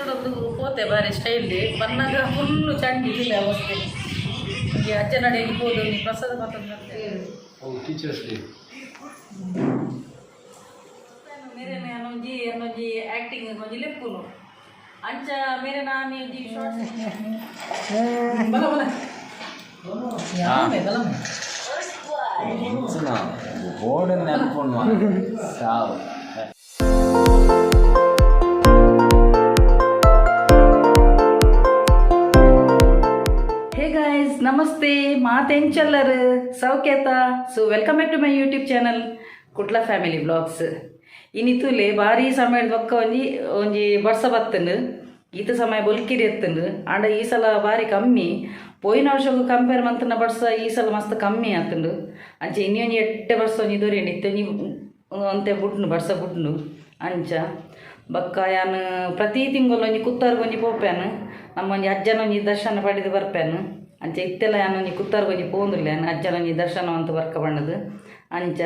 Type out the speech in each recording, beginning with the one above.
ಪಿದಡೊಂದು ಪೋತೆ ಬಾರಿ ಸ್ಟೈಲ್ ಬನ್ನಗ ಫುಲ್ಲು ಚಂಡಿ ಇಲ್ಲ ಅವಸ್ಥೆ. ಈ ಅಜ್ಜನಡೆಗೆ ಪೋದು ನೀ ಪ್ರಸಾದ ಪತ್ತೊಂದು ಬರ್ತೇವೆ. ಅವು ಟೀಚರ್ಸ್ ಡೇ. ಮೇರೆ ಒಂಜಿ എന്നೊಂಜಿ ಆಕ್ಟಿಂಗ್ ಒಂಜಿ ಲೆಪ್ಪುನು ಅಂಚ ಮೇರೆ ನಾನು ಒಂಜಿ ಶಾರ್ಟ್ಸ್ ಬಲ ಬಲ ಯಾಮೆ ಬಲ. ಬೋರ್ಡ್ ನೆನಪು ಸಾವು. ಹೇ ಗಾಯ್ಸ್, ನಮಸ್ತೆ. ಮಾತೆಂಚಲ್ಲರ್ ಸೌಖ್ಯತ? So welcome back to my YouTube channel Kudla family blogs. ಇನಿತುಲೆ ಭಾರಿ ಸಮಯದ ಬೊಕ್ಕ ಒಂಜಿ ಒಂಜಿ ಬರ್ಸ ಬತ್ತಂಡು. ಈತ ಸಮಯ ಬೊಲ್ಕಿರಿ ಎತ್ತಂಡು. ಆಂಡ ಈ ಸಲ ಬಾರಿ ಕಮ್ಮಿ. ಪೋಯಿನ ವರ್ಷಕ್ಕೂ ಕಂಪೇರ್ ಮಂತನ ಬರ್ಸ ಈ ಸಲ ಮಸ್ತ್ ಕಮ್ಮಿ ಆತುಂಡು. ಅಂಚ ಇನ್ನಿ ಒಂಜಿ ಎಡ್ಡೆ ಬರ್ಸ ಒಂಜಿ ದೊರಿಯಂಡು. ಇತ್ತೆ ಒಂಜಿ ಅಂತೆ ಬುಡ್ನು ಬರ್ಸ ಬುಡ್ನು. ಅಂಚ ಬೊಕ್ಕ ಯಾನ್ ಪ್ರತಿ ತಿಂಗಳು ಒಂಜಿ ಕುತ್ತಾರ್ಗ್ ಒಂಜಿ ಪೋಪೇನು. ನಮ್ಮ ಒಂಜಿ ಅಜ್ಜನ ಒಂಜಿ ದರ್ಶನ ಪಡೆದು ಬರ್ಪೇನು. ಅಂಚ ಇತ್ತೆಲ್ಲ ಯಾನ್ ಒಂಜಿ ಕುತ್ತಾರ್ಗ್ ಒಂಜಿ ಪೋಂದುಲ್ಲೆ ಯಾನ್ ಅಜ್ಜನ ಒಂಜಿ ದರ್ಶನ ಅಂತ ಬರ್ಕ ಬಣ್ಣದು. ಅಂಚ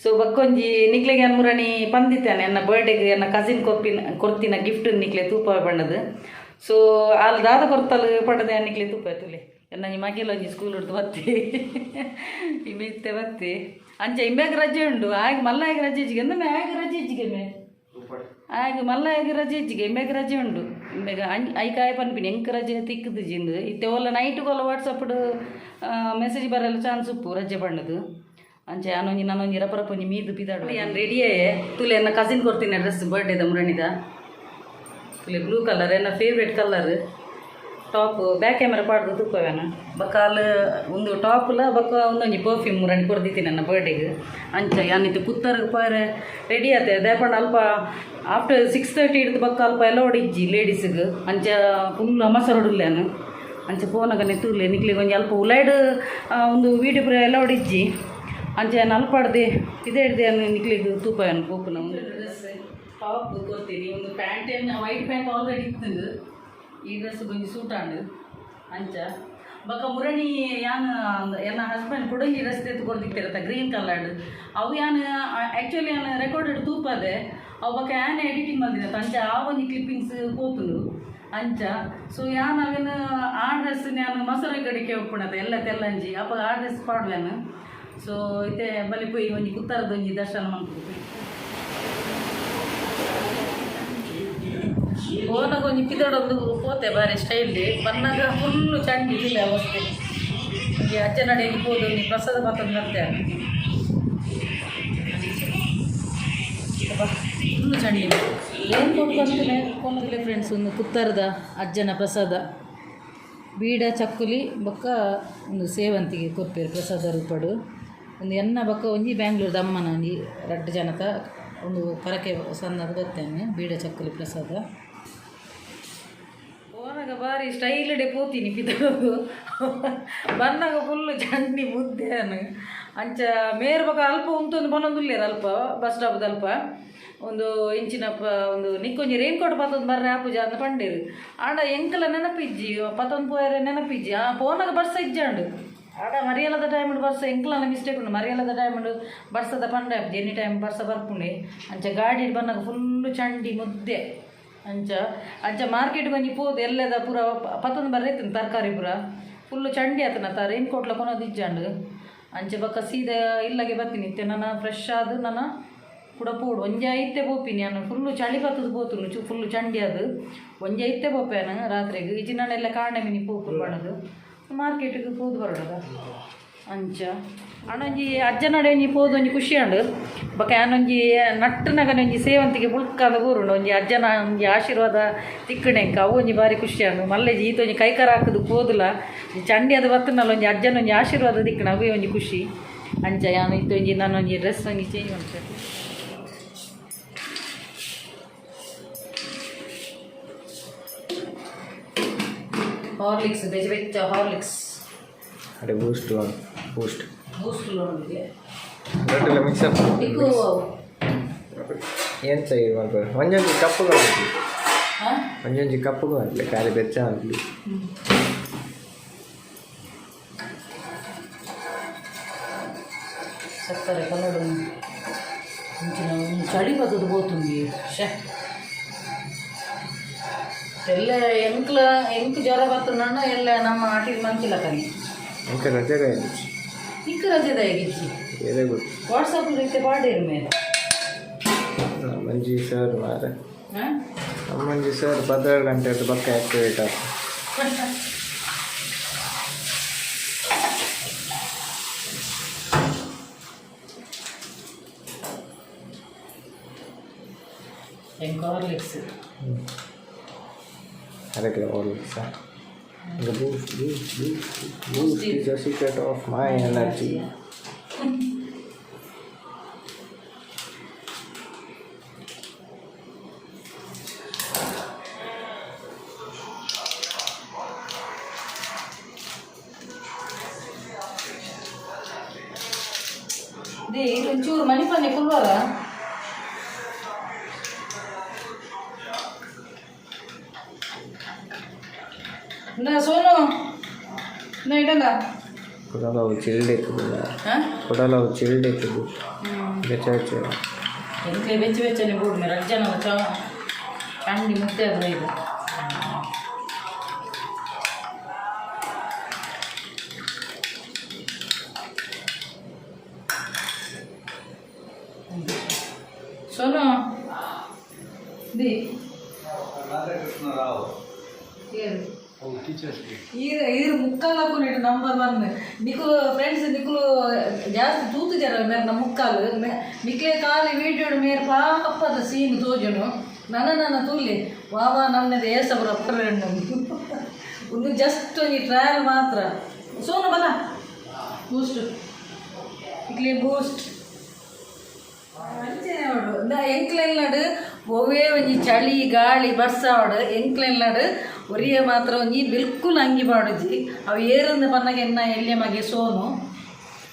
ಸೊ ಬೊಕ್ಕೊಂಜಿ ನಿಕ್ಲೆಗ್ ಯಾನ್ ಮುರಣಿ ಪಂದಿತ್ತೇನೆ, ಎನ್ನ ಬರ್ಡೇಗ್ ಎನ್ನ ಕಸಿನ್ ಕೊರ್ಪಿನ ಕೊರ್ತಿನ ಗಿಫ್ಟ್ ನಿಕ್ಲೆ ತೂಪ ಬಣ್ಣದು. ಸೊ ಆಲ್ ದಾದ ಕೊರ್ತಲ್ ಪಂಡದ ಯಾನ್ ನಿಕ್ಲೆ ತೂಪ ತುಲೆ. ಎನ್ನ ಒಂಜಿ ಮಗೆಲ ಒಂಜಿ ಸ್ಕೂಲ್ ಹಿಡ್ದು ಬತ್ತಿ ಇಂಬೆ ಇತ್ತೆ ಬತ್ತಿ. ಅಂಚ ಇಂಬ್ಯಾಗ ರಜೆ ಉಂಡು. ಆಗ ಮಲ್ಲಾಯಗ ರಜೆ ಇಜ್ಜಿಗೆ ಅಂದ್ರೆ ಆಗ ರಜೆ ಇಜ್ಜಿಗೆ ಮೇ ಆಗ ಮಲ್ಲಾಯಗ ರಜೆ ಇಜ್ಜಿಗೆ. ಇಂಬೆಗ್ ರಜೆ ಉಂಡು. ಇಂಬೆಗ ಐಕಾಯ ಪನ್ಪಿನಿ ಎಂಕ್ ರಜೆ ತಿಕ್ಕದು ಜಿಂದು. ಇತ್ತೆ ಓಲ್ಲ ನೈಟ್ಗೋಲ ವಾಟ್ಸಪ್ ಮೆಸೇಜ್ ಬರಲ್ಲ ಚಾನ್ಸ್ ಉಪ್ಪು ರಜೆ ಬಣ್ಣದು. ಅಂಚ ಯಾನೊಂಜಿ ನಾನೊಂಜಿ ರಪ ರಪ ಒಂಜಿ ಮೀದು ಪಿದಾಡು. ಯಾನ್ ರೆಡಿಯೇ ತುಲೆ. ಎನ್ನ ಕಸಿನ್ ಕೊರ್ತೀನಿ ಡ್ರೆಸ್ ಬರ್ಡೇದ ಮುರಣಿದ. ತುಲೆ, ಬ್ಲೂ ಕಲರ್ ಎನ್ನ favourite colour. Top back camera ಪಾಡ್ದು ತೂಪವೇನ. ಬೊಕ್ಕ ಅಲ್ ಒಂದು ಟಾಪ್ಲ ಬೊಕ್ಕ ಒಂದೊಂಜಿ ಪರ್ಫ್ಯೂಮ್ ಮುರಣಿ ಕೊರ್ದಿತ್ತಿ ನನ್ನ ಬರ್ಡೇಗ್. ಅಂಚ ಯಾನಿತ್ತು ಕುತ್ತರ್ಗ್ ಪೋರೆ ರೆಡಿ ಆತೆ. ದಾಯೆಪಂಡ ಅಲ್ಪ ಆಫ್ಟರ್ 6:30 ಹಿಡ್ದು ಬೊಕ್ಕ ಅಲ್ಪ ಅಲೌಡ್ ಇಜ್ಜಿ ಲೇಡೀಸ್ಗ್. ಅಂಚ ಫುಲ್ ಅಮಸರಡುಲ್ಲೇನು. ಅಂಚ ಪೋನಗನೆ ತೂಲೆ ನಿಕ್ಲೆಗ್ ಒಂಜಿ ಅಲ್ಪ ಉಲೈಡ್ ಒಂದು ವೀಡಿಯೋ ಪೂರ ಅಲೌಡ್ ಇಜ್ಜಿ. ಅಂಚ ಯಾನ್ ಅಲ್ಪ ಅಡ್ದೆ ಇದೇ ಹಿಡ್ದು ಯಾನ್ ನಿಕ್ಲೆಗ್ ತೂಪ ಯಾನ್ ಪೋಪುನ. ಒಂದು ಡ್ರೆಸ್ ಟಾಪ್ ಕೊರ್ತೀನಿ. ಒಂದು ಪ್ಯಾಂಟ್ ಏನು ವೈಟ್ ಪ್ಯಾಂಟ್ ಆಲ್ರೆಡಿ ಇತ್ತು. ಈ ಡ್ರೆಸ್ ಒಂಜಿ ಸೂಟ್ ಆಂಡ್. ಅಂಚ ಬೊಕ್ಕ ಮುರಣಿ ಯಾನ್ ಎನ್ನ ಹಸ್ಬೆಂಡ್ ಕುಡೊಂಜಿ ಡ್ರೆಸ್ ತೆತ್ತು ಕೊರ್ದಿತ್ತೆರತ ಗ್ರೀನ್ ಕಲರ್ಡ್. ಅವು ಯಾನ್ ಆ್ಯಕ್ಚುಲಿ ಯಾನ್ ರೆಕಾರ್ಡೆಡ್ ತೂಪದೆ. ಅವು ಬೊಕ್ಕ ಯಾನ್ ಎಡಿಟಿಂಗ್ ಮಲ್ದಿನ. ಅಂಚ ಆ ಒಂಜಿ ಕ್ಲಿಪ್ಪಿಂಗ್ಸ್ ಪೋತುಂಡು. ಅಂಚ ಸೊ ಯಾನ್ ಅವೆನ್ ಆ ಡ್ರೆಸ್ ಯಾನ್ ಮಸರು ಕಡೆಗೆ ಉಪ್ಪುಣತೆ ಎಲ್ಲ ತೆಲ್ಲಂಜಿ ಅಪ್ಪ ಆ ಡ್ರೆಸ್ ಪಾಡುವೆನು. ಸೊ ಇತ್ತೆ ಬಲಿ ಪೋಯಿ ಒಂಜಿ ಕುತ್ತಾರದ ಒಂಜಿ ದರ್ಶನ ಮಲ್ಪು. ಪೋನಗ ಒಂಜಿ ಪಿದಡೊಂದು ಪೋತೆ ಬಾರಿ ಸ್ಟೈಲ್ ಬನ್ನಗ ಫುಲ್ಲು ಚಂಡಿ ಇಲ್ಲ ಅವಸ್ಥೆ. ಈ ಅಜ್ಜನಡೆಗೆ ಪೋದು ನೀ ಪ್ರಸಾದ ಪತ್ತೊಂದು ಬರ್ತೇನೆ. ಫುಲ್ಲು ಚಂಡಿ. ಏನು ಕೊಟ್ಟು ಕೊನಗಲೆ ಫ್ರೆಂಡ್ಸ್. ಒಂದು ಕುತ್ತಾರದ ಅಜ್ಜನ ಪ್ರಸಾದ, ಬೀಡ ಚಕ್ಕುಲಿ ಬೊಕ್ಕ ಒಂದು ಸೇವಂತಿಗೆ ಕೊರ್ಪೇರು ಪ್ರಸಾದ ರೂಪಡು. ಒಂದು ಎನ್ನ ಬೊಕ್ಕ ಒಂಜಿ ಬ್ಯಾಂಗ್ಳೂರ್ದ ಅಮ್ಮನ ಒಂಜಿ ರಡ್ಡ್ ಜನತ ಒಂದು ಪರಕೆ ಸಣ್ಣದು ಬರ್ತೇನೆ. ಬೀಡ ಚಕ್ಕುಲಿ ಪ್ರಸಾದ. ಪೋನಗ ಬಾರಿ ಸ್ಟೈಲ್ ಡೆ ಪೋತೀನಿ ಪಿದಡೋದು. ಬನ್ನಗ ಫುಲ್ಲು ಚಂಡಿ ಮುದ್ದೆನು. ಅಂಚ ಮೇರ್ ಬೊಕ ಅಲ್ಪ ಉಂತೊಂದು ಬನ್ನೊಂದುಲ್ಲೇರು. ಅಲ್ಪ ಬಸ್ ಸ್ಟಾಪ್ದ ಅಲ್ಪ ಒಂದು ಇಂಚಿನ ಒಂದು ನಿಕ್ಕೊಂಜಿ ರೈನ್ ಕೋಟ್ ಪತ್ತೊಂದು ಬರ್ರೆ ಆಪುಜ ಅಂದ್ ಪಂಡೇರು. ಆಂಡ ಎಂಕಲ ನೆನಪಿಜ್ಜಿ, ಪತ್ತೊಂದು ಪೋಯರೆ ನೆನಪಿಜ್ಜಿ. ಆ ಪೋನಗ ಬರ್ಸ ಇಜ್ಜಾಂಡು. ಆಡ ಮರಿಯಲದ ಟೈಮ್ ಬರ್ಸ ಎಂಕಲನ ಮಿಸ್ಟೇಕ್ ಉಂಡು. ಮರಿಯಲದ ಟೈಮ್ ಬರ್ಸದ ಪಂಡ ಎನಿ ಟೈಮ್ ಬರ್ಸ ಬರ್ಪುಂಡೆ. ಅಂಚ ಗಾಡಿ ಬನ್ನಗ ಫುಲ್ಲು ಚಂಡಿ ಮುದ್ದೆ. ಅಂಚ ಅಂಚ ಮಾರ್ಕೆಟ್ ಒಂಜಿ ಪೋದು ಎಲ್ಲದ ಪೂರ ಪತ್ತೊಂದು ಬರ್ರೆ ಇತ್ತು. ತರಕಾರಿ ಪೂರ ಫುಲ್ಲು ಚಂಡಿ ಆತನ ತ ರೈನ್ ಕೋಟ್ಲ ಕೊನೊದು ಇಜ್ಜಾಂಡು. ಅಂಚ ಬೊಕ್ಕ ಸೀದಾ ಇಲ್ಲಗೆ ಬರ್ತೀನಿ. ಇತ್ತೆ ನನ್ನ ಫ್ರೆಶ್ ಆದ್ ನನ್ನ ಕುಡ ಪೋಡು. ಒಂಜಿ ಐತೆ ಪೋಪಿನಿ ಯಾನ್. ಫುಲ್ಲು ಚಳಿ ಬತ್ತದ ಪೋತುಂಡು ಚು ಫುಲ್ಲು ಚಂಡಿ ಅದು. ಒಂಜಿ ಐತೆ ಪೋಪೇನು ರಾತ್ರೆಗ್. ಇಜ್ಜಿಂಡ ಕಾಂಡೆ ಮಿನಿ ಪೋಪು ಬಣ್ಣದು ಮಾರ್ಕೆಟ್ಗೆ ಪೋದು ಬರೋಡದ. ಅಂಚ ಅಣ್ಣೊಂಜಿ ಅಜ್ಜನಡೆ ಒಂಜಿ ಪೋದು ಒಂಜಿ ಖುಷಿ ಆಂಡು. ಬೊಕ್ಕ ಯಾನೊಂಜಿ ನಟ್ಟುನಗನೆ ಒಂಜಿ ಸೇವಂತಿಗೆ ಬುಳ್ಕಾದ ಬೂರುಂಡು. ಒಂಜಿ ಅಜ್ಜನ ಒಂಜಿ ಆಶೀರ್ವಾದ ತಿಕ್ಕಣೆಂಕ ಅವು ಒಂಜಿ ಬಾರಿ ಖುಷಿ ಆಂಡು. ಮಲ್ಲೆಜಿ ಈತ ಒಂಜಿ ಕೈಕರ ಹಾಕುದು ಪೋದುಲ ಚಂಡಿ ಅದು ಬತ್ತನಲ್ಲ ಒಂಜಿ ಅಜ್ಜನ ಒಂಜಿ ಆಶೀರ್ವಾದ ತಿಕ್ಕಣ ಅವೇ ಒಂಜಿ ಖುಷಿ. ಅಂಚ ಯಾನ್ ಇತ್ತ ಒಂಜಿ ನಾನೊಂಜಿ ಡ್ರೆಸ್ ಒಂಜಿ ಚೇಂಜ್ ಮಲ್ತೆ. ಹಾರ್ಲಿಕ್ಸ್ ಬೆಚ್ಚ ಬೆಚ್ಚ ಹಾರ್ಲಿಕ್ಸ್. ಅಡೆ ಬೂಸ್ಟ್ ಬೂಸ್ಟ್. ಬೂಸ್ಟ್ ಲೋನ್ಗೆ. ರೊಟ್ಟಿಲ ಮಿಕ್ಸ್ ಅಪ್. ಇಕ್ಕು. ಎಂಚ ಇದು ಮಲ್ಪರೆ? ಒಂಜೊಂಜಿ ಕಪ್ಪುಗ ಮಲ್ಪಿ. ಹಾಂ. ಒಂಜೊಂಜಿ ಕಪ್ಪುಗ ಮಲ್ಪಿ, ಖಾಲಿ ಬೆಚ್ಚ ಮಲ್ಪಿ. ಸಕ್ಕರೆ ಕಲ್ಲಡು ಇಂಚಿನ ಒಂದು ಚಳಿ ಬತ್ತದ ಪೋತುಂಡಿ. ಶೇ. ಎಲ್ಲ ಎಂಕ್ಲ ಎಂಕ್ ಜ್ವರ ಬತ್ತುಂಡ ಎಲ್ಲ ನಮ್ಮ ಆಟಿಲ್ ಮಂಚಿಲ್ಲ ಕಣಿ. ఇంకా ರಜೆగా ಇచ్చు. ಇಕ್ಕ ರಜೆದ ಹೇಗಿಚ್ಚಿ. Very good. ವಾಟ್ಸಪ್ ರೀತಿ ಪಾಡೇರು ಮೇಲೆ. ಮಂಜಿ ಸರ್ ಮಾರೆ. ಹಾಂ. ಮಂಜಿ ಸರ್ 12 ಗಂಟೆ ಬಕ್ಕ ಆಕ್ಟಿವೇಟ್ ಆಗ. ಎಂಕ್ ಹಾರ್ಲಿಕ್ಸ್. ಅದಕ್ಕೆ sir, Boost, Boost, Boost, Boost is the secret of my energy. They ಒಂಚೂರು ಮನಿ ಪನ್ನೆ ಕುಲ್ವಾರ. ಸೋನು ನಾ ಇಡಲ್ಲ. ಕುಡಲವು ಚಿಲ್ಡ್ ಇತ್ತು. ಹಾಂ. ಕುಡಲವು ಚಿಲ್ಡ್ ಇತ್ತು, ಬೆಚ್ಚ ಬೆಚ್ಚ. ಎಂಕ್ಲೆ ಬೆಚ್ಚ ಬೆಚ್ಚನೆ ಬೋಡು ಮೇರೆ ಅಜ್ಜನ ಚ ಚಂಡಿ ಮುದ್ದೆ ಅದು ಇದು. ಸೋನು the ಈರ್ ಈರ್ ಮುಕ್ಕಾಲು ನೀಡು ನಂಬರ್ ಒನ್ ನಿಕುಲು ಫ್ರೆಂಡ್ಸ್. ನಿಕುಲು ಜಾಸ್ತಿ ತೂತು ಜನ ಮೇರ್ನ ಮುಕ್ಕಾಲು ನಿಕ್ಲೆ ಖಾಲಿ ವೀಡಿಯೋ ಮೇರ್ ಪಾಪದ ಸೀನ್ ತೋಜುನು. ನನ ನನ ತೂಲಿ ವಾ ವಾ ನನ್ನದು ಏಸಬ್ರ ಅಪ್ಪರೆಣ್ಣು. ಒಂದು ಜಸ್ಟ್ ಒಂಜಿ ಟ್ರಯಲ್ ಮಾತ್ರ. ಸೋನು ಬಲ ಬೂಸ್ಟ್ ಇಕ್ಲಿ ಬೂಸ್ಟ್ ಅಂಚನೆ ಅವಡು ಎಂಕ್ಲೆಲ್ನಾಡು ಒವ್ವೇ ಒಂಜಿ ಚಳಿ ಗಾಳಿ ಬರ್ಸ ಅವಡು ಎಂಕ್ಲೆಲ್ನಾಡು ಒರಿಯ ಮಾತ್ರ ಒಂಜಿ ಬಿಲ್ಕುಲ್ ಅಂಗಿ ಪಾಡುಜಿ. ಅವು ಏರಂದು ಪನ್ನಗ ಎನ್ನ ಎಲ್ಯ ಮಗೆ ಸೋನು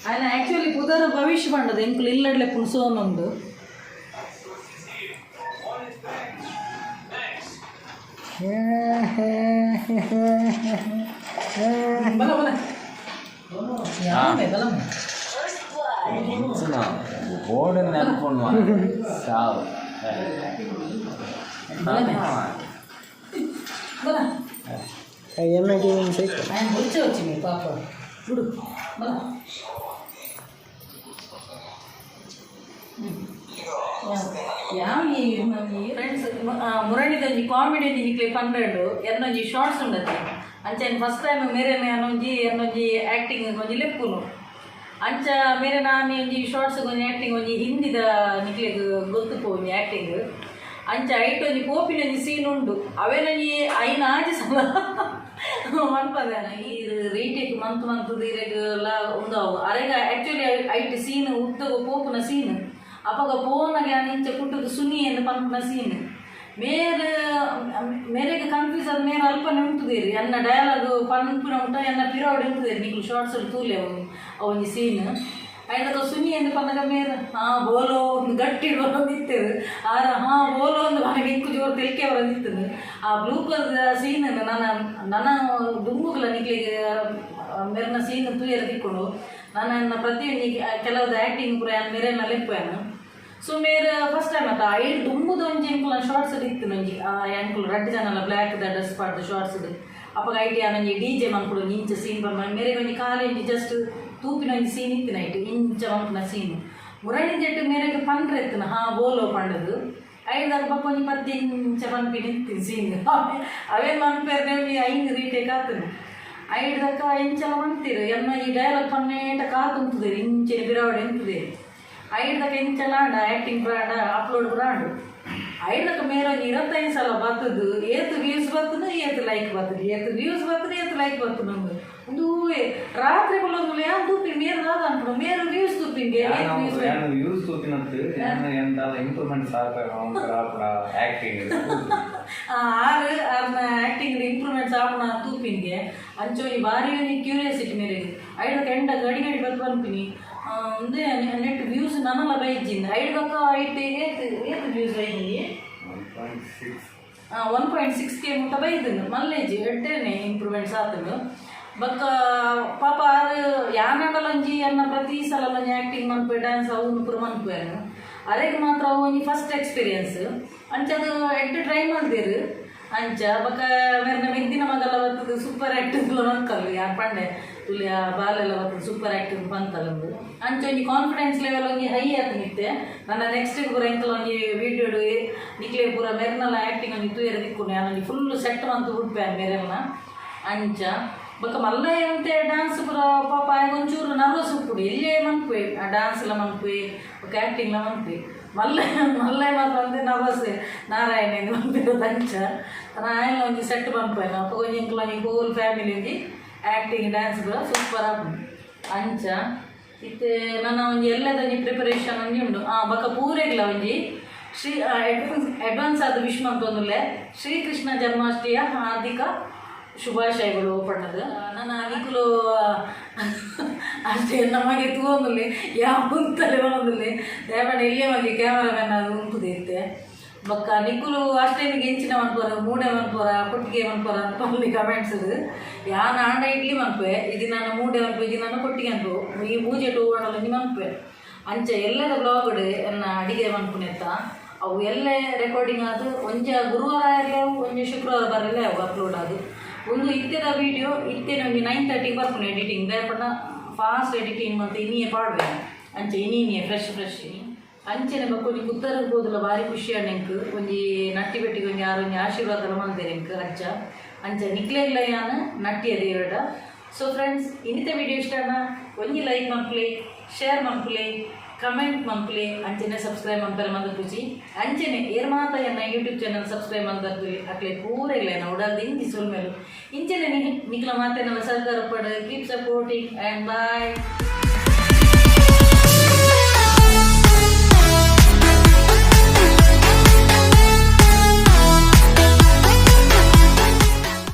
ಆಯ್ನ ಆ್ಯಕ್ಚುಲಿ ಪುದರ್ ಭವಿಷ್ಯ ಪಂಡದು ಎಂಕುಲು ಇಲ್ಲಡ್ಲೆ ಪುಣ್ ಸೋನೊಂದು. ಬಲ ಬಲ ಯಾಮೆ ಬಲ. ಬೋರ್ಡ್ ನೆನಪು ಸಾವು. ಬಲ. ಎಮ್ಮೆಗೆ ಸೈಕಲ್. ఆయన వచ్చే వచ్చి మీ పాప ఇప్పుడు బల. ಯಾವ ಈ ಫ್ರೆಂಡ್ಸ್ ಮುರಣಿದೊಂಜಿ ಕಾಮಿಡಿ ಒಂಜಿ ನಿಕ್ಲೆ ಪನ್ನೆರಡು ಎನ್ನೊಂಜಿ ಶಾರ್ಟ್ಸ್ ಉಂಡತಿ. ಅಂಚ ಫಸ್ಟ್ ಟೈಮ್ ಮೇರೆ ಒಂಜಿ ಎನ್ನೊಂಜಿ ಆ್ಯಕ್ಟಿಂಗ್ ಒಂಜಿ ಲೆಪ್ಪುನು. ಅಂಚ ಮೇರೆ ನಾನಿ ಒಂಜಿ ಶಾರ್ಟ್ಸ್ ಒಂಜಿ ಆ್ಯಕ್ಟಿಂಗ್ ಒಂಜಿ ಹಿಂದಿದ ನಿಕ್ಲೆಗ್ ಗೊತ್ತು ಒಂಜಿ ಆ್ಯಕ್ಟಿಂಗ್. ಅಂಚ ಐಟ್ ಒಂಜಿ ಪೋಪಿನ ಒಂಜಿ ಸೀನ್ ಉಂಡು. ಅವೇನೊಂಜಿ 5 6 ಸಲ ಮನ್ಪದ ಈ ರೀಟೇಕ್ ಮಂತ್ ಮಂತ್ ಇರೆಗ್ ಲಾ ಉಂದು ಅವು ಅರೆಗ ಆ್ಯಕ್ಚುಲಿ ಐಟ್ ಸೀನ್ ಉದ್ದಗ ಪೋಪುನ ಸೀನ್. ಅಪಗ ಪೋನಗ ಇಂಚ ಕುಟ್ಟುದು ಸುನಿ ಎಂದು ಪನ್ಪುನ ಸೀನ್. ಮೇರ್ ಮೇರೆಗ್ ಕನ್ಫ್ಯೂಸ್ ಆದ್ ಮೇರ್ ಅಲ್ಪನೆ ಉಂತುದೇರಿ. ಎನ್ನ ಡಯಲಾಗ್ ಪನ್ಪುನ ಉಂಟ ಎನ್ನ ಪಿರೋಡ್ ಉಂತುದೇರಿ. ನಿಕ್ಲು ಶಾರ್ಟ್ಸ್ ತೂಲೆ ಅವು ಒಂಜಿ ಸೀನ್. ಐನಕ ಸುನಿ ಎಂದು ಪನ್ನಗ ಮೇರ್ ಹಾ ಬೋಲೋ ಒಂದು ಗಟ್ಟಿ ಬರೋದಿತ್ತರು. ಆರ ಹಾ ಬೋಲೋ ಒಂದು ಮನೆಗೆ ಇಂಕು ಜೋರು ತೆಲಿಕೆ ಬರೋದಿತ್ತದು. ಆ ಬ್ಲೂಪರ್ ಸೀನ್ ನನ್ನ ನನ್ನ ದುಂಬುಗಳ ನಿಕ್ಲಿಗೆ ಮೇರ್ನ ಸೀನ್ ತೂಯರ ತಿಕ್ಕೊಂಡು ನನ್ನ ಪ್ರತಿಯೊಂದು ಕೆಲವೊಂದು ಆ್ಯಕ್ಟಿಂಗ್ ಪೂರ ಮೇರೆನ ಲೆಪ್ಪು. ಸೊ ಮೇರ್ ಫಸ್ಟ್ ಟೈಮ್ ಅತ್ತ ಐದು ದುಂಬುದ ಒಂಜಿ ಎಂಕುಲ ಶಾರ್ಟ್ಸ್ ಇತ್ತು ಒಂಜಿ ಎಂಕುಲು ರಡ್ಡ್ ಜನಲ ಬ್ಲ್ಯಾಕ್ ದ ಡ್ರೆಸ್ ಪಾಡ್ದು ಶಾರ್ಟ್ಸ್. ಅಪಗ IT ಒಂಜಿ ಡಿಜೆ ಮನ್ಪುಡು ಇಂಚ ಸೀನ್ ಬಂದ ಮೇರೆಗೆ ಒಂಜಿ ಕಾಲು ಒಂಜಿ ಜಸ್ಟ್ ತೂಪಿನ ಒಂಜಿ ಸೀನ್ ಇತ್ತು ನೈಟ್ ಇಂಚ ಮನ್ಪುನ ಸೀನ್. ಮುರಳಿ ಜೆಟ್ಟು ಮೇರೆಗೆ ಪಂಡ್ರೆ ಎತ್ತನ ಹಾ ಬೋಲೋ ಪಂಡದು ಐದಾಗ ಪಪ್ಪ ಒಂಜಿ ಪದ್ಯ ಇಂಚ ಪನ್ಪಿನ ಇತ್ತು ಸೀನ್. ಅವೇನು ಮನ್ಪೇರ್ನೆ ಒಂಜಿ ಐನ್ ರೀಟೇಕ್ ಆತನು. ಐಡ್ದಕ್ಕ ಇಂಚಲ ಮಂತಿರು ಎನ್ನ ಈ ಡೈಲಾಗ್ ಪನ್ನೇಟ ಕಾತುಂತುದೇರಿ ಇಂಚಿನ ಬಿರಾವಡೆ ಎಂತುದೇರಿ. ಐಡ್ದಕ್ಕ ಇಂಚಲ ಆಂಡ ಆ್ಯಕ್ಟಿಂಗ್ ಬ್ರಾಂಡ ಅಪ್ಲೋಡ್ ಬ್ರಾಂಡ್. ಐಡ್ದಕ್ಕ ಮೇರ ಒಂಜಿ 25 ಸಲ ಬತ್ತದು. ಏತ್ ವ್ಯೂಸ್ ಬತ್ತದು, ಏತ್ ಲೈಕ್ ಬತ್ತದು, ಏತ್ ವ್ಯೂಸ್ ಬತ್ತದು, ಏತ್ ಲೈಕ್ ಬತ್ತದು. ನಮ್ಗೆ ಒಂದು ರಾತ್ರಿ ಬಲ್ಲೊಂದು ಯಾನ್ ತೂಪಿನ ಮೇರ್ ದಾದ ಅನ್ಪುಡು ಮೇರ್ ವ್ಯೂಸ್ ತೂಪಿನ್ಗೆ ಏತ್ ವ್ಯೂಸ್. ಯಾನು ವ್ಯೂಸ್ ತೂಪಿನಂತು ಯಾನು ಎಂತ ಇಂಪ್ರೂವ್ಮೆಂಟ್ಸ್ ಆಪುನ ಆಕ್ಟಿಂಗ್. ಆರು ಆರ್ನ ಆ್ಯಕ್ಟಿಂಗ್ ಇಂಪ್ರೂವ್ಮೆಂಟ್ಸ್ ಆಪುನ ತೂಪಿನ್ಗೆ. ಅಂಚೊಂಜಿ ಬಾರಿ ಒಂಜಿ ಕ್ಯೂರಿಯಾಸಿಟಿ ಮೇರೆಗ್. ಐಡ್ದಕ್ಕ ಎಂಡ ಗಡಿ ಗಡಿ ಬತ್ ಪನ್ಪಿನಿ ಒಂದೇ ನೆಟ್ ವ್ಯೂಸ್ ನನಲ ಬೈಜಿಂದ. ಐಡ್ದಕ್ಕ ಐಟ್ ಏತ್ ಏತ್ ವ್ಯೂಸ್ ಬೈದಿಂಗೆ? 1.6. 1.6 ಕೆ ಮುಟ್ಟ ಬೈದನು. ಮಲ್ಲೇಜಿ ಎಡ್ಡೆನೆ ಇಂಪ್ರೂವ್ಮೆಂಟ್ಸ್ ಆತನು. ಬೊಕ್ಕ ಪಾಪ ಆರು ಯಾನಂಡಲೊಂಜಿ ಅನ್ನ ಪ್ರತಿ ಸಲ ಒಂಜಿ ಆ್ಯಕ್ಟಿಂಗ್ ಮನ್ಪೆ ಡ್ಯಾನ್ಸ್ ಅವು ಪೂರ ಮನ್ಪುವೆನು. ಅರೆಗ್ ಮಾತ್ರ ಅವು ಒಂಜಿ ಫಸ್ಟ್ ಎಕ್ಸ್ಪೀರಿಯನ್ಸ್. ಅಂಚ ಅದು ಎಡ್ಡೆ ಟ್ರೈ ಮಲ್ದೆರ್. ಅಂಚ ಬೊಕ ಮೆರ್ನ ಮೆಗ್ದಿನ ಮಗಲ ಬತ್ತದು ಸೂಪರ್ ಆ್ಯಕ್ಟಿಂಗ್ ಮಂತಲ್ ಯಾನ್ ಪಂಡೆ ತುಲಿಯ ಬಾಲೆಲ್ಲ ಬತ್ತದು ಸೂಪರ್ ಆ್ಯಕ್ಟಿಂಗ್ ಪಂತಲಂದು. ಅಂಚ ಒಂಜಿ ಕಾನ್ಫಿಡೆನ್ಸ್ ಲೆವೆಲ್ ಒಂಜಿ ಹೈ ಆತು ನಿತ್ತೆ. ನನ್ನ ನೆಕ್ಸ್ಟ್ ಪೂರ ಎಂಕಲ ಒಂಜಿ ವೀಡಿಯೋಡು ನಿಕ್ಲೆ ಪೂರ ಮೆರ್ನಲ ಆ್ಯಕ್ಟಿಂಗ್ ಒಂಜಿ ತೂಯರೆ ದಿಕ್ಕುಂಡು. ಯಾನ್ ಒಂಜಿ ಫುಲ್ ಸೆಟ್ ಮಂತು ಬುಡ್ಪೆ ಮೆರೆಲ್ನ. ಅಂಚ ಬೊಕ ಮಲ್ಲ ಅಂತೆ ಡಾನ್ಸ್ ಪೂರ ಪಾಪ ಆಯಗ್ ಒಂಚೂರು ನರ್ವಸ್ ಉಪ್ಪುಡು. ಎಲ್ಲೇ ಮನ್ಪುವೆ, ಆ ಡಾನ್ಸ್ ಎಲ್ಲ ಮನ್ಪುವೆ, ಬೊಕ ಆ್ಯಕ್ಟಿಂಗ್ ಲ ಮನ್ಪುವೆ. ಮಲ್ಲ ಮಲ್ಲ ಮಾತ್ರ ಅಂತೆ ನರ್ವಸ್ ನಾರಾಯಣ ಇದು ಮನ್ಪಿರೋದು. ಅಂಚ ಆಯನ ಒಂಜಿ ಸೆಟ್ ಮನ್ಪುವೆ. ಅಪ್ಪಗ ಒಂಜಿ ಎಂಕಲ ಒಂಜಿ ಹೋಲ್ ಫ್ಯಾಮಿಲಿ ಒಂಜಿ ಆ್ಯಕ್ಟಿಂಗ್ ಡ್ಯಾನ್ಸ್ ಪೂರ ಸೂಪರ್ ಆಪುಂಡು. ಅಂಚ ಇತ್ತೆ ನನ್ನ ಒಂಜಿ ಎಲ್ಲದ ಒಂಜಿ ಪ್ರಿಪರೇಷನ್ ಒಂಜಿ ಉಂಡು. ಬೊಕ ಪೂರೆಗ್ಲ ಒಂಜಿ ಶ್ರೀ ಅಡ್ವಾನ್ಸ್ ಅಡ್ವಾನ್ಸ್ ಆದ ವಿಶ್ ಮಂತೊಂದುಲ್ಲೆ. ಶ್ರೀಕೃಷ್ಣ ಜನ್ಮಾಷ್ಟಮಿಯ ಹಾರ್ದಿಕ ಶುಭಾಶಯಗಳು ಪಣ್ಣದು. ನನ್ನ ನಿಕುಲು ಅಷ್ಟೇ ನಮಗೆ ತೂವೊಂದುಲ್ಲೆ, ಯಾವ ಉಂತಲೆ ಬರೊಂದುಲ್ಲೆ. ದಯಮಾಡಿ ಎಲ್ಲಿಯ ಮಗೆ ಕ್ಯಾಮರಾಮನ್ ಅದು ಉಂತುದು ಇತ್ತೆ. ಬೊಕ್ಕ ನಿಕುಲು ಅಷ್ಟೇನಿಗೆ ಎಂಚಿನ ಮನ್ಪುರ, ಮೂಡೆ ಮನ್ಪುರ, ಕೊಟ್ಟಿಗೆ ಮನ್ಪುರ ಅಂತ ಪನ್ಲಿ ಕಮೆಂಟ್ಸ್. ಯಾನ್ ಆಂಡ ಇಡ್ಲಿ ಮನ್ಪುವೆ, ಇದು ನಾನು ಮೂಡೆ ಮನ್ಪುವೆ, ಇದು ನಾನು ಕೊಟ್ಟಿಗೆ ಅನ್ಪು. ಈ ಮೂಜೆಟ್ ಹೂವಣಲ್ಲಿ ಮನ್ಪುವೆ. ಅಂಚ ಎಲ್ಲದ ಬ್ಲಾಗ್ಡ್ ಎನ್ನ ಅಡಿಗೆ ಮನ್ಪುನೆತ್ತ ಅವು ಎಲ್ಲ ರೆಕಾರ್ಡಿಂಗ್ ಅದು ಒಂಜ ಗುರುವಾರ ಇರಲಿ, ಅವು ಒಂಜಿ ಶುಕ್ರವಾರ ಬರಲ್ಲ ಅವು ಅಪ್ಲೋಡ್ ಅದು. ಒಂದು ಇತ್ತೆದ ವೀಡಿಯೋ ಇತ್ತೇನೆ ಒಂಜಿ 9:30ಗೆ ಬರ್ಪುಂಡು ಎಡಿಟಿಂಗ್. ದಾಯೆ ಫಾಸ್ಟ್ ಎಡಿಟಿಂಗ್ ಮತ್ತು ಇನಿಯೇ ಪಾಡ್ವೆ. ಅಂಚ ಇನಿ ಇನಿಯೇ ಫ್ರೆಶ್ ಫ್ರೆಶ್. ಅಂಚನೆ ಬೊಕ್ಕ ಒಂಜಿ ಕುತ್ತರಿಗೆ ಪೋದುಲ ಭಾರಿ ಖುಷಿ ಆಂಡ್ ಎಂಕ್. ಒಂಜಿ ನಟ್ಟಿ ಬೆಟ್ಟಿಗೆ ಒಂಜಿ ಆರು ಒಂಜಿ ಆಶೀರ್ವಾದ ಮಲ್ದೆರ್ ಎಂಕ್. ಅಂಚ ಅಂಚ ನಿಕ್ಲೆಗ್ಲ ಯಾನ್ ನಟ್ಟಿಯ ದೇವಡ. ಸೊ ಫ್ರೆಂಡ್ಸ್, ಇನ್ನಿತ ವಿಡಿಯೋ ಇಷ್ಟನ ಒಂಜಿ ಲೈಕ್ ಮನ್ಪುಲೆ, ಶೇರ್ ಮನ್ಪುಲೆ, ಕಮೆಂಟ್ ಮನ್ಪುಲೆ. ಅಂಚನೆ ಸಬ್ಸ್ಕ್ರೈಬ್ ಮನ್ಪರೆ ಮಂದಪುಜಿ. ಅಂಚನೆ ಏರ್ ಮಾತ ಎನ್ನ ಯೂಟ್ಯೂಬ್ ಚಾನಲ್ ಸಬ್ಸ್ಕ್ರೈಬ್ ಮಂದರ್ದು ಅಕ್ಲೆ ಪೂರ ಇಲ್ಲ ಉಡಲ್ ದಿಂಜಿ ಸೊಲ್ಮೆಲು. ಇಂಚನೆ ನಿಕ್ಲ ಮಾತೆನೆಲ್ಲ ಸಹಕಾರ ಪಡ್. Keep supporting and bye.